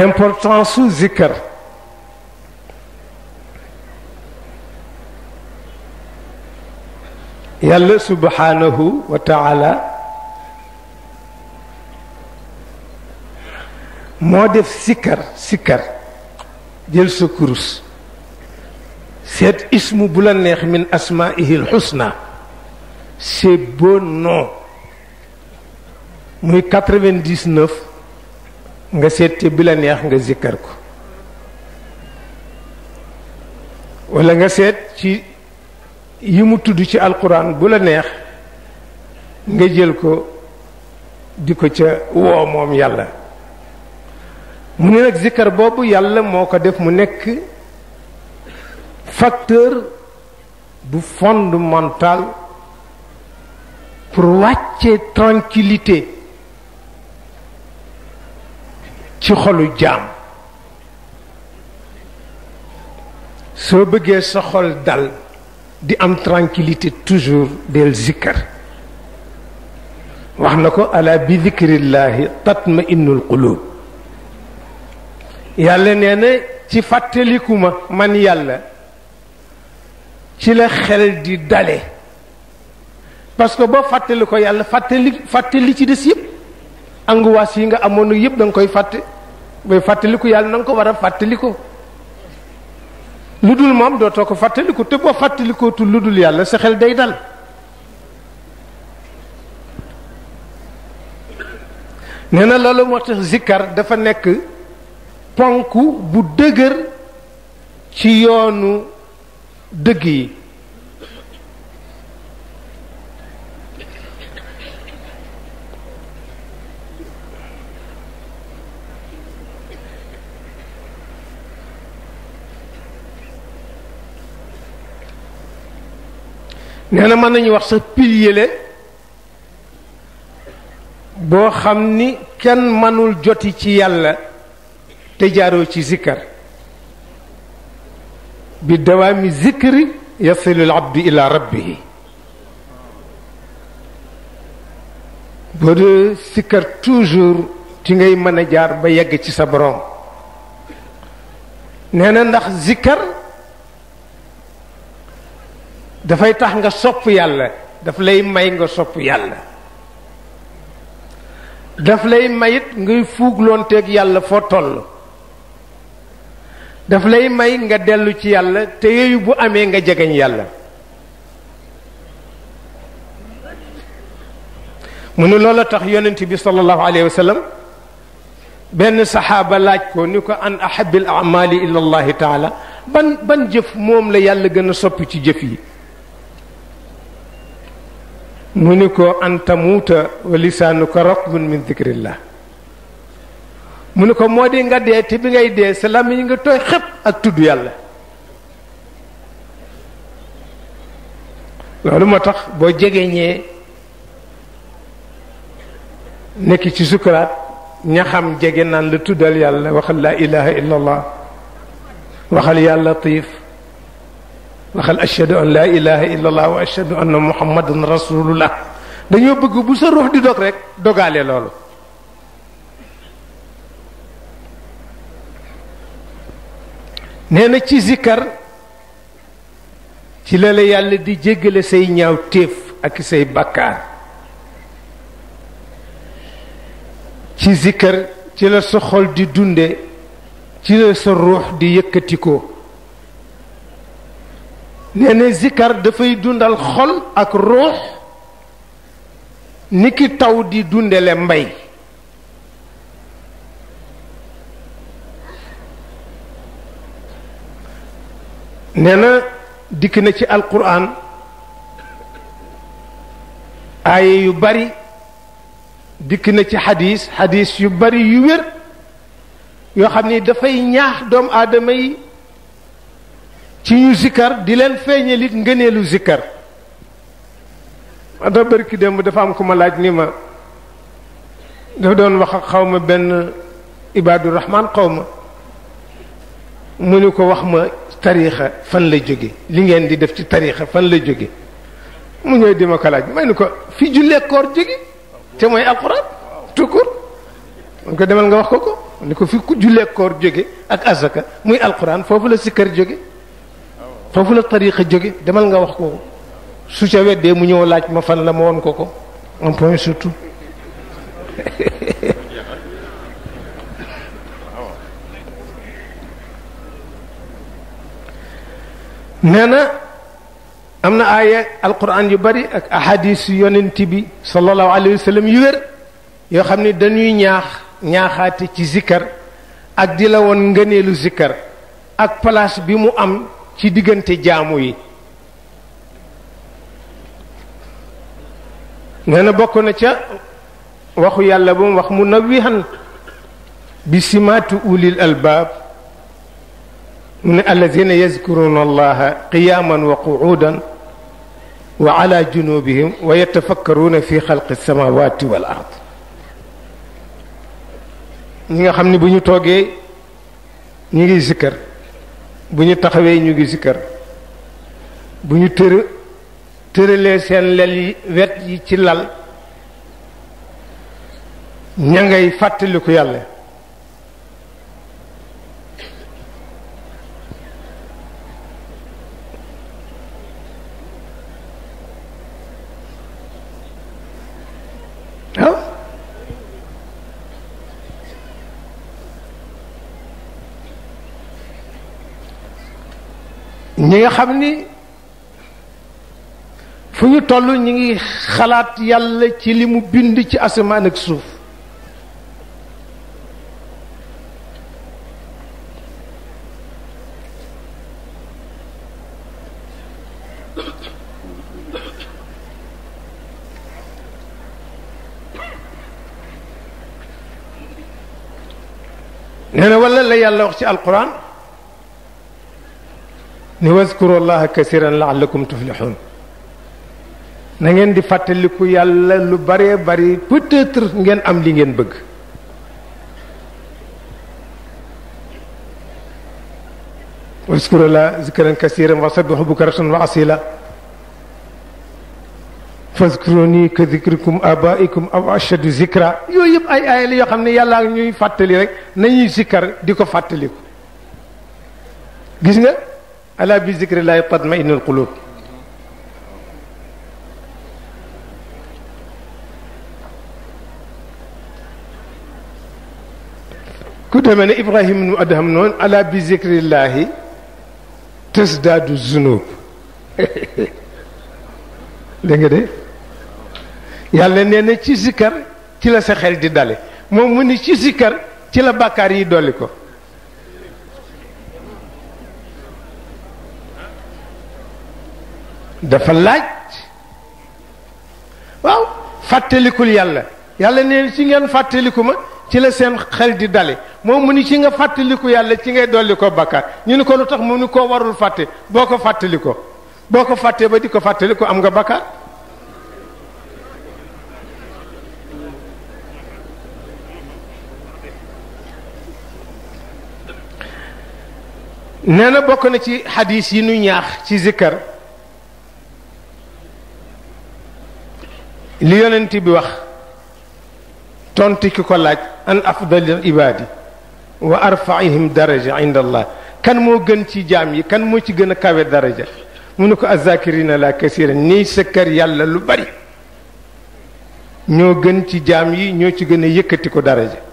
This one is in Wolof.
importance su zikkar yàlla subhanahu wa taala moo def sikkar jël sa kurus seet ismu bu la neex min asmaihi lxusna c'est beau nom muy 99 nga seet te bi la neex nga zikkar ko wala nga seet ci yi mu tudd ci alquran bu la neex nga jël ko di ko ca woo moom yàlla mu ne nag zikkar boobu yàlla moo ko def mu nekk facteur bu fondamental pour wàcce tranquillité ci xolu jaam soo bëggee sa xol dal di am tranquillité toujours del zikkar wax na ko ala bi zikrillahi tatma innul qulub yàlla nee na ci fàttaliku ma man yàlla ci la xel di dale parce que boo fàttali ko yàlla fàttali ci des yëpp angoisse yi nga amoon yëpp da nga koy fàtte booy fàttaliku yàlla na nga ko war a fàttaliku lu dul moom dootoo ko fàttaliku te boo fàttalikootu lu dul yàlla sa xel day dal nee na loolu moo tax zikkar dafa nekk ponk bu dëgër ci yoonu dëgg yi nee na mën nañu wax sax pilier la boo xam ni kenn mënul joti ci yàlla te jaaroo ci zikkar bi dawaami zikri yasilu al abdu ila rabbihi boo dee zikkar toujours ci ngay mën a jaar ba yegg ci sa borom nee na ndax zikkar dafay tax nga sopp yàlla daf lay may nga sopp yàlla daf lay mayit ngay fuugloonteeg yàlla foo toll daf lay may nga dellu ci yàlla te yooyu bu amee nga jegeñ yàlla mu ne loola tax yonent bi sallallahu alayhi wa sallam benn saxaaba laaj ko ni ko an ahabil amali ila allahi taala ban jëf moom la yàlla gën a sopp ci jëf yi mu ni ko an tamuuta wa lisaanuka ratbun min dikrillah mu ni ko moo di nga dee te bi ngay dee sa làmmiñ nga tooy xëpp ak tudd yàlla loolu moo tax boo jegeñee nekk ci sukuraat ña xam jege naan la tuddal yàlla waxal laa ilaha illa allah waxal yaa latiif waxal ashhadu an laa ilaha illa allah wa ashhadu anna muhammadan rasulullah dañoo bëgg bu sa ruux di dog rek dogaale loolu nee na ci zikkar ci la la yàlla di jéggale say ñaaw téef ak say bàkkaar ci zikkar ci la sa xol di dunde ci la sa ruux di yëkkatikoo nee na zikkar dafay dundal xol ak ruux ni ki taw di dundale mbay nee na dikk na ci alquran aaye yu bari dikk na ci xadis yu bari yu wér yoo xam ni dafay ñaax doomu aadama yi ci ñu zikkar di leen feeñalit ngëneelu zikkar da bërki démb dafa am ku ma laaj ni ma dafa doon wax ak xaw ma benn ibaadu rahmaan xaw ma mu ni ko wax ma tariixa fan la jóge li ngeen di def ci tariixa fan la jóge mu ñëw di ma ko laaj may ni ko fi jullee koor jóge te mooy alxuraan tukkur man ko demal nga wax ko ni ko fi ku jullee koor jóge ak azaka muy alquran foofu la sikkar jóge foofu la tariqa jóge demal nga wax ko su ca weddee mu ñëw laaj ma fan la ma woon ko un point surtout nee na am na aaya alquran yu bari ak ahadis yonent bi sallallahu alayhi wa sallam yu wér yoo xam ne dañuy ñaaxaate ci zikkar ak di la woon ngëneelu zikkar ak place bi mu am ci diggante jaamu yi nee na bokk na ca waxu yàlla ba mu wax mu nawihan bi simaatu ulil albaab mu ne alladina yazkuruna allaha qiyaman wa qu'udan wa ala junubihim wa yatafakkaruna fi xalqi samawati wal ard ñi nga xam ne bu ñu toogee ñu ngi zikkar bu ñu taxawee ñu ngi zikkar bu ñu tëralee seen lel yi wet yi ci lal ña ngay fàttaliku yàlla ñi nga xam ni fu ñu toll ñi ngi xalaat yàlla ci li mu bind ci asamaan ak suuf nee na wala la yàlla wax ci alquran ni wazkuru allaha kasiran laallakum tuflihun na ngeen di fàttaliku yàlla lu bare bari peut-être ngeen am li ngeen bëgg wazkuru allaha zikran kasiran wa sabbihu bukratan wa asila fazkuruni ka zikrikum abaikum aw ashadu zikra yooyu yëpp ay la yoo xam ne yàlla ñuy fàttali rek nañuy zikkar di ko fàttaliku gis nga ala bi zikrillahi tatma'innul qulub ku demee ne Ibrahima nu Adham noonu ala bi zikrillahi tasdaadu zunub dégg nga de yàlla nee na ci zikkar ci la sa xel di dale moom mu ni ci zikkar ci la bàkkaar yi dolli ko dafa laaj waaw fàttalikul yàlla yàlla nee ci ngeen fàttaliku ma ci la seen xel di dale moom mu ni ci nga fàttaliku yàlla ci ngay dolli ko bàkkaar ñu ni ko lu tax mu ni koo warul fàtte boo ko fàttaliko boo ko fàttee ba di ko fàttaliku am nga bàkkaar nee na bokk na ci xadiis yi nu ñaax ci zikkar li yonent bi wax tontu ki ko laaj an afdalil ibaadi wa arfaihim daraja inda allah kan moo gën ci jaam yi kan moo ci gën a kawe daraja mu ne ko azakirina la kasira ñiy sëkkar yàlla lu bari ñoo gën ci jaam yi ñoo ci gën a yëkkati ko daraja